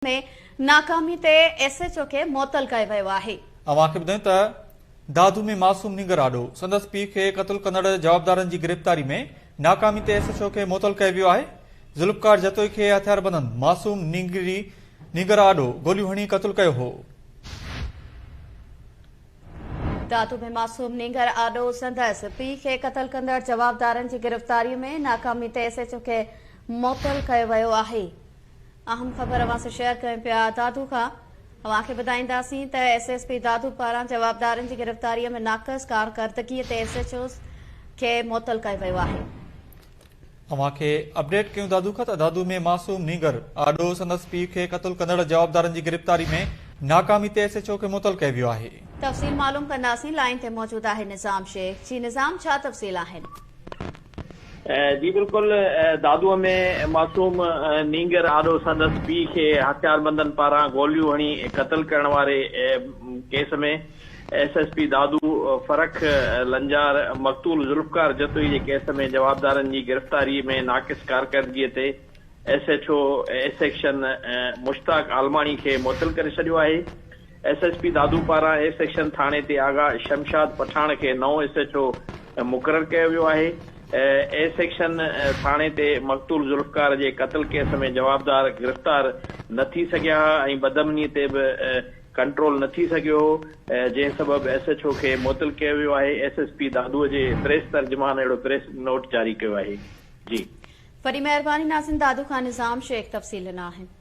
۾ ناڪامي تي S H O کي معطل ڪيو ويو آهي. اوهان کي ٻڌايون ته دادو ۾ معصوم نينگر آڏو سندس پيء کي قتل ڪندڙ جوابدارن جي گرفتاري ۾ ناڪامي تي ايس ايڇ او کي معطل ڪيو ويو آهي. ذوالفقار جتوئي کي هٿياربندن معصوم نينگري نينگر آڏو گوليون هڻي قتل ڪيو هو. دادو ۾ معصوم نينگر آڏو سندس پيء کي قتل ڪندڙ جوابدارن جي گرفتاري ۾ ناڪامي تي ايس ايڇ او کي معطل ڪيو ويو آهي. اهم خبر اوهان سان شيئر ڪيون پيا دادو کان اوهان کي ٻڌائينداسين ته ايس ايس پي دادو پاران جوابدارن جي گرفتاري ۾ ناقص ڪارڪردگي تي ايس ايڇ اوز کي معطل ڪيو ويو آهي. اوهان کي اپڊيٽ ڪيون دادو کان ته دادو ۾ معصوم نينگر آڏو سندس پيء کي قتل ڪندڙ جوابدارن جي گرفتاري ۾ ناڪامي تي ايس ايڇ او کي معطل ڪيو ويو آهي. تفصيل معلوم ڪنداسين لائين تي موجود آهي نظام شيخ جي نظام ڇا تفصيل آهن. جي بلڪل دادو ۾ معصوم نينگر آڏو سندس پيء کي هٿياربندن پاران گوليون هڻي قتل ڪرڻ واري case ۾ S S P Dadu Farrukh Lanjar مقتول ذوالفقار جتوئي جي ڪيس ۾ جوابدارن جي گرفتاري ۾ ناقص ڪارڪردگي تي S H O A section Mushtaq Almani کي معطل ڪري ڇڏيو آهي. ايس ايس پي دادو پاران اي سيڪشن ٿاڻي تي آغا شمشاد پٺاڻ کي نئون ايس ايڇ او مقرر ڪيو ويو آهي. اي سيڪشن ٿاڻي تي مقتول ذوالفقار جي قتل ڪيس ۾ جوابدار گرفتار نه ٿي سگهيا ها ۽ بدامني تي به ڪنٽرول نه ٿي سگهيو هو جنهن سبب ايس ايڇ او کي معطل ڪيو ويو آهي. ايس ايس پي دادو جي پريس ترجمان اهڙو پريس نوٽ جاري ڪيو آهي. جي. وڏي مهرباني ناظرين دادو کان نظام شيخ تفصيل ڏنا آهن.